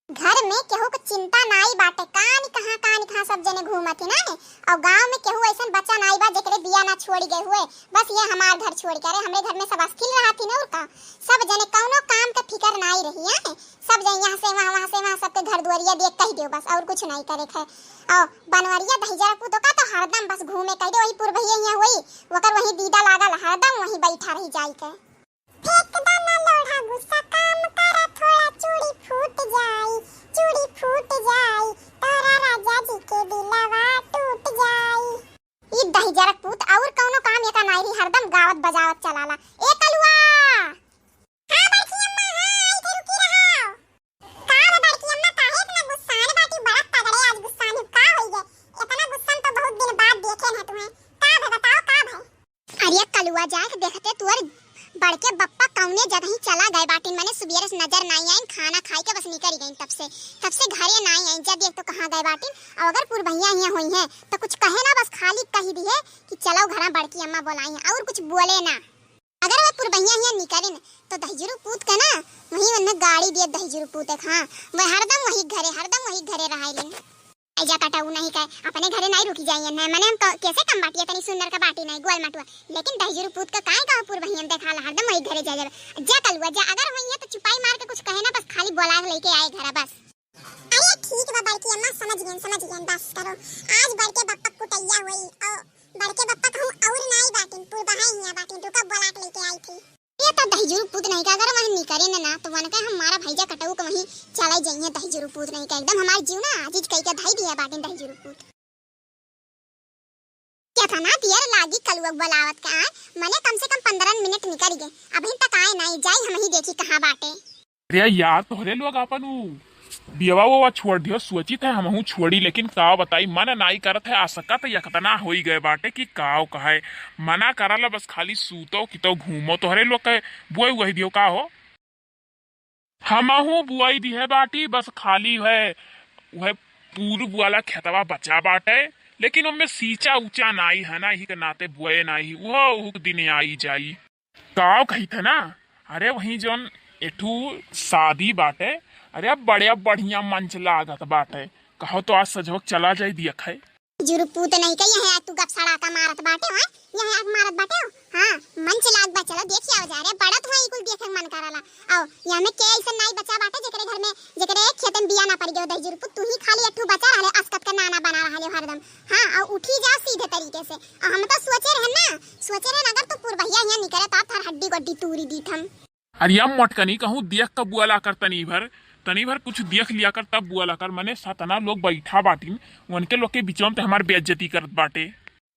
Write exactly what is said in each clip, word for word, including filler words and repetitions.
घर में केहू के चिंता नाई बाटे, कानी कहाँ, कानी कहाँ सब जने घूमत ही ना है। और गांव में केहू ऐसन बच्चा नाई बा जेकरे बिया ना छोड़ी गए हुए, बस ये हमार घर छोड़ के। अरे, हमरे घर में सब अस्थिर रहत ही ना, और का, सब जने कौनो काम के फिकर नाई रही है। सब जने यहाँ से वहाँ, वहाँ से वहाँ, सबके घर दुआरिया दिए कह दियो बस, और कुछ नाई करे है। और बनवरिया दहिजरा पूतो का तो हरदम बस घूमे कह दे, वही पुरबहिया हियाँ हुई, वकर वही दीदा लागल, हरदम वही बैठा रही जाई के। फेंक दा ना लोढ़ा गुस्सा, काम करा थोड़ा, चूड़ी फूट जाई, चूड़ी फूट जाई, तोरा राजा जी के दिलवा टूट जाई। ई दहिजरक पूत और कौनो काम एका नाई रही, हरदम गावत बजावत चलाला। ए कलुआ! हाँ बड़की अम्मा, हाँ, आई थे, रुकी रहा। का बा बड़की अम्मा, काहे इतना गुस्सान बाटी? बड़ा तगड़े आज गुस्सान है, का होई गए? इतना गुस्सान तो बहुत दिन बाद देखे न तुम्हें। का भे बताओ, का भे? अरे कलुआ, जाए के देखते तुअर बड़के बप्पा कौने जगह ही चला गए बाटिन, मने सुबेरे से नजर नाई आइन, खाना खाई के बस निकल गई तब से, तब से घरे नाई आइन। जा देख तो कहाँ गए बाटिन, और अगर पुरबहिया हियाँ हुई हैं तो कुछ कहे ना, बस खाली कही दिए कि चलो घरा बड़की अम्मा बोलाई हैं, और कुछ बोले ना। अगर वह पुरबहिया हियाँ निकलिन तो दहिजरू पूत के ना वहीं उन्हें गाड़ी दिए दहिजरू पूत एक, हाँ, वह हरदम वही घरे, हरदम वही घरे रहाइलिन। ऐजा कटऊ नहीं कहे, अपने घरे नहीं रुकी जाइए ना, मने हम क-, कैसे कम बाटिया, तनी सुंदर का बाटी नहीं, गोल मटुआ, लेकिन दहिजरू पूत का काहे कहो पुरबहिया में देखाला, हरदम वही घरे जा जावे। जा कलुआ जा, अगर हुई है तो चुपाई मार के कुछ कहे ना, बस खाली बोला के लेके आए घरा बस। अरे ठीक बा बड़की अम्मा, समझ गयन, समझ गयन, बस करो। आज बड़के बप्पा कुटैया हुई, और बड़के बप्पा कहूँ और नाई बाटिन, पुरबहा हिया बाटिन, रुका बोला के लेके आई थी। ये तो दहिजरू पूत नहीं का, अगर वहीं निकरे न ना, तो वन के हमारा भैया कटऊ के वहीं चला जाइए दहिजरू पूत नहीं का, एकदम हमार जीव ना आजिज कई के धाई दिया बाटिन दहिजरू पूत। कितना देर लागी कलुआ बोलावत के आए, मने कम से कम पन्द्रह मिनट निकल गए, अभी तक आए नहीं, जाई हम ही देखी कहाँ बाटे। अरे यार, तोहरे लोग आपन ऊ बियवा वो छोड़ दियो, सोचित है हमहू छोड़ी, लेकिन का बताई, मन नाई करत है, आसकत यकतना होई गए बाटे कि काव कहे, मना करला बस खाली सूतो कितो घूमो। तोहरे लोग के बुआई वही दियो का हो? हमहू बुआई दिहे बाटी, बस खाली है वह पूर्व वाला खेतवा बचा बाटे, लेकिन ओमे सींचा ऊंचा नाई है ना, यही के नाते बुआए नाई, वो उहुक दिन आई जाई। काव कहित है ना, अरे वहीं जौन एठू शादी बाटे, अरे अब बड़े बढ़िया मंच लागत बाटे, कहो तो आज सजवक चला जाई दियक है। जुरुपूत नहीं के यह तू गप सड़ाका मारत बाटे हो, यह आग मारत बाटे हो। हाँ, मंच लाग बा, चलो देखी आओ जा रे, बड़ा तुम्हें ई कुल देखे के मन कराला। आओ, यहाँ में के ऐसा नाई बचा बाटे जेकरे घर में, जेकरे खेत में बिया ना पड़ गयो दही जुरुपूत, तू ही खाली एठू बचा रहले, असकत के नाना बना रहले हो हरदम। हाँ, आओ उठी जाओ सीधे तरीके से। और हम तो सोचे रहन ना, सोचे रहन अगर तू पुरबहिया यहाँ निकले तो थार हड्डी गोड्डी तूरी दीत हम। अरे या मोटकनी कहूँ देख के बुआ ला कर तनी भर, तनी भर कुछ देख लिया कर तब बुआ ला कर। मने सतना लोग बैठा बाटिन, उनके लोग के बिचवा में ते हमार बेइज्जती करत बाटे।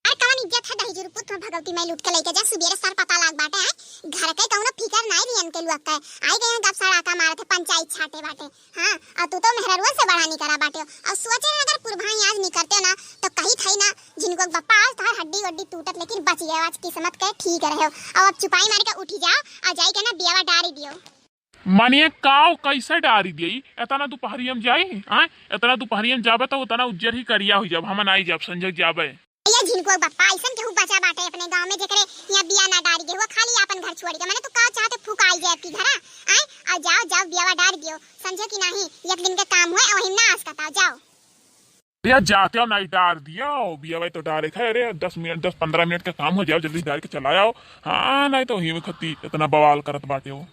अरे कवन इज्जत है दही जुरुपूत में भगवती मैं लूट के लेके जा, सुबेरे सर पता लाग बाटे है, घर के कौनो फिकर नाई रियन के लोग के, आई गए हैं गप सड़ाका मारत है, पंचायत छाटे बाटे। हाँ, और तू तो मेहररुआ से बढ़ा निकरा बाटे हो। और सोचे रहे अगर पुरभाई आज निकरते हो ना, तो कही थाई ना, झिनको बप्पा आज तोहार हड्डी वड्डी टूटत, लेकिन बच गए, आज किस्मत के ठीक रहे हो। और अब चुपाई मार के उठी जाओ, और जाई के ना बियावा डारी दियो। मानिए काव कैसे डारी दिए? इतना दोपहरिया में जाई, आय? इतना दोपहरिया में जाबे तो उतना उज्जर ही करिया हो जाब, हम नाई जाब, संजय जाबे। ये झिनको बप्पा, ऐसन केहू बचा बाटे अपने गांव में जेकरे यहाँ बिया ना डारी गए हुआ, खाली आपन घर छोड़ के, मने तू का चाहते फुकाई जाए आपकी घरा, आय? और जाओ, जाओ बियावा डार दियो, समझो कि नहीं, एक दिन के काम हुए, वही ना आस कताओ, जाओ। या जाते हो नहीं डार दियो, बियावा तो डारे खाए, अरे दस मिनट, दस पन्द्रह मिनट का काम हो जाओ, जल्दी डार के चला आओ। हाँ, नहीं तो ही में खती इतना बवाल करत बाटे हो।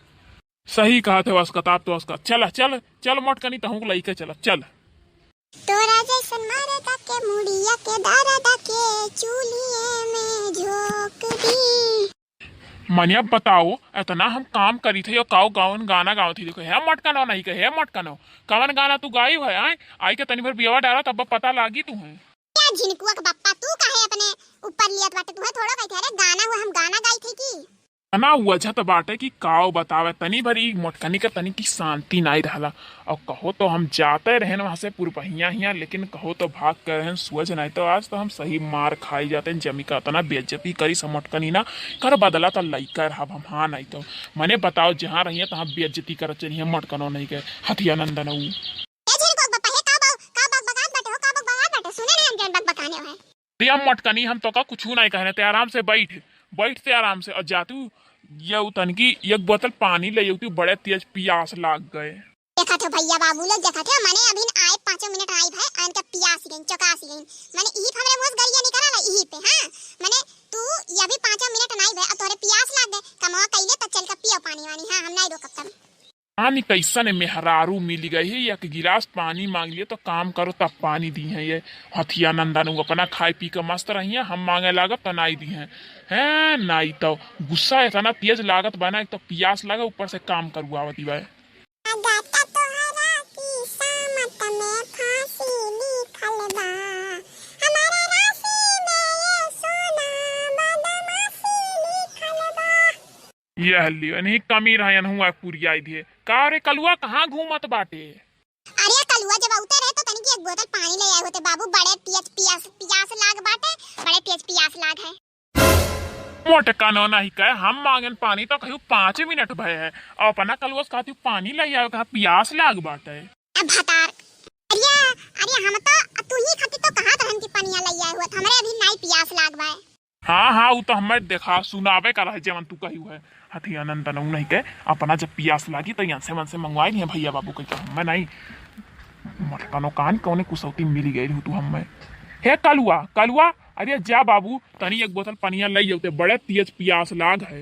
सही कहा थे, वस्कताब तो वस्कत। चल, चल, चल मोटकनी, तहूँ को लइके चल, चल। तोरा जैसन मरदा के मुड़िया के दरदा के चूल्हिए में झोंक दी। मने अब बताओ, इतना हम काम करी थे, यो काओ गावन गाना गावत थी, देखो, हे मोटकनो नहीं के, हे मोटकनो, कवन गाना तू गाई है, आय? आई के तनी भर बियावा डारा, तब पता लागी तू है। क्या झिनकुआ के बप्पा, तू काहे अपने ऊपर लियत बाटे? तू है थोड़ो कही थे, अरे गाना हुआ, हम गाना गाई थे की? ना वजह तो बाटे कि काव बतावे, तनी भर ई मोटकनी के तनी की शांति नाई रहला। और कहो तो हम जाते रहन वहाँ से पुरबहिया हिया, लेकिन कहो तो भाग के रहन सुअज, नहीं तो आज तो हम सही मार खाई जाते। जमी का इतना बेइज्जती करी सब मोटकनी ना कर, बदला तो लइका रहब हम, हाँ नहीं तो। मने बताओ, जहाँ रहिए तहाँ बेइज्जती करत चलिए मोटकनो नहीं के, हथिया नंदन ऊ। ए झिनकुआ के बप्पा, हे का बा-, का बकबकात बाटे हो, का बकबकात बाटे? सुने नहीं हम जन बकबकाने है। अरे मोटकनी, हम तो का कुछ नहीं कहने, ते आराम से बैठ, बैठ ते आराम से। और जा तू, ये तनकी एक बोतल पानी ले, तू बड़े तेज पियास लाग गए। देख देखत हो भइया बाबू लोग, देखत हो, मने अभी आए पाँचों मिनट नाई भए, आ इनके पियास गइन, चौकास गइन। मने इही पे हमरे मुँह से गरिया निकला ला, इही पे, हाँ। मने तू ये अभी पाँचों मिनट नाई भए, आ तोहरे पियास लाग गए, कमवा कइले त चल के पियो पानी वानी, हाँ, हम नाई रोकब तब। पानी कैसन मेहरारू मिल गई है, एक गिलास पानी मांग लिए तो काम करो तब पानी दी है ये हथिया नंदन। उ अपना खाए पी के मस्त रहिए, हम मांगे लागब तो नाई दी है। हैं, नाई तो गुस्सा इतना तेज लागत बा ना, एक तो पियास लागे, ऊपर से काम करुआवत बा। लागत तोहरा किस्मत में फांसी लिखल बा, हमारा राशि में ये सोना बदमाशी लिखल बा। यह लियो, इन्हीं कमी रहे, इनहुआ पुरियाई दिए। का रे कलुआ, कहाँ घूमत बाटे? अरे कलुआ, जब औते रहे तो तनिक एक बोतल पानी ले आए होते बाबू, बड़े तेज पियास, पियास लाग बाटे, बड़े तेज पियास लाग है। मोटका नो नहीं कहे, हम मांगेन पानी तो कहू पाँच मिनट भए है, और अपना कलुआ से कहती पानी ले आवे, कहा पियास लाग बाटे। अब भतार, अरे, अरे हम तो तू ही खातिर तो कहत रहन कि पनिया ले आए हुआ, हमरे अभी नाई पियास लाग बाए। हाँ, हाँ, उ तो हमें देखा, सुनावे का रहे, जेवन तू कही है। हथिया नंदन उ नहीं के, अपना जब पियास लागी, तो यहाँ से मन से मंगवाई नहीं है भइया बाबू के, हमें नहीं। मटकनो कान कौने कुसौती मिली गई रहू तू हमें। हे कलुआ, कलुआ, अरे जा बाबू, तनी एक बोतल पनिया ले आउते, बड़े तेज पियास लाग है।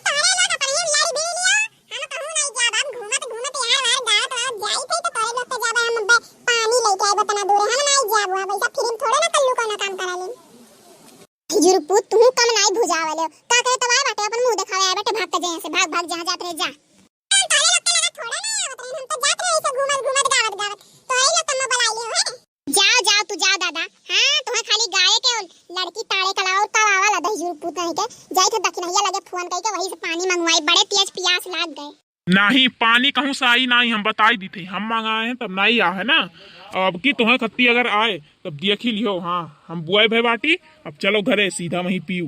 तोहरे लोग अपने लड़ी भी लिया, हम कहूँ नहीं जाब, हम घूमत, घूमत यार वार गाँव तो जाई थे, तो तोहरे लोग तो जाबे, हम बे-, पानी लेके आए बतना दूर, हम नहीं जाब, वैसा फिल्म थोड़े ना कल्लू कोनो काम करा लेन। हिजुर पूत, तुहू कम नाई भुजावले। का कहे तबाय बाटे, अपन मुंह देखावे आए बाटे, भाग के जहाँ से, भाग, भाग, जहाँ जात रहे, जा। हम तोहरे लोग के लगे थोड़े ना आवत रहे, हम तो जात रहे ऐसे घूमत, घूमत, गावत, गावत। तोहरे लोग कम बलाई ले, हैं? जाओ, जाओ, तू जाओ दादा। हाँ, तुम्हें खाली गाय के लड़की ताड़े कला और का आवा ला हिजुर पूत नहीं के। जाई थे दखिनहिया लगे फोन कई के वही से पानी मंगवाई, बड़े तेज पियास लाग गए। नाही, पानी कहूँ से आई नाही, हम बताई दी थे, हम मंगाए हैं तब नाही आ है ना। अब की तुम्हें खत्ती अगर आए तब देख ही लियो। हाँ, हम बुआई भय बाटी, अब चलो घरे सीधा वहीं पीऊ।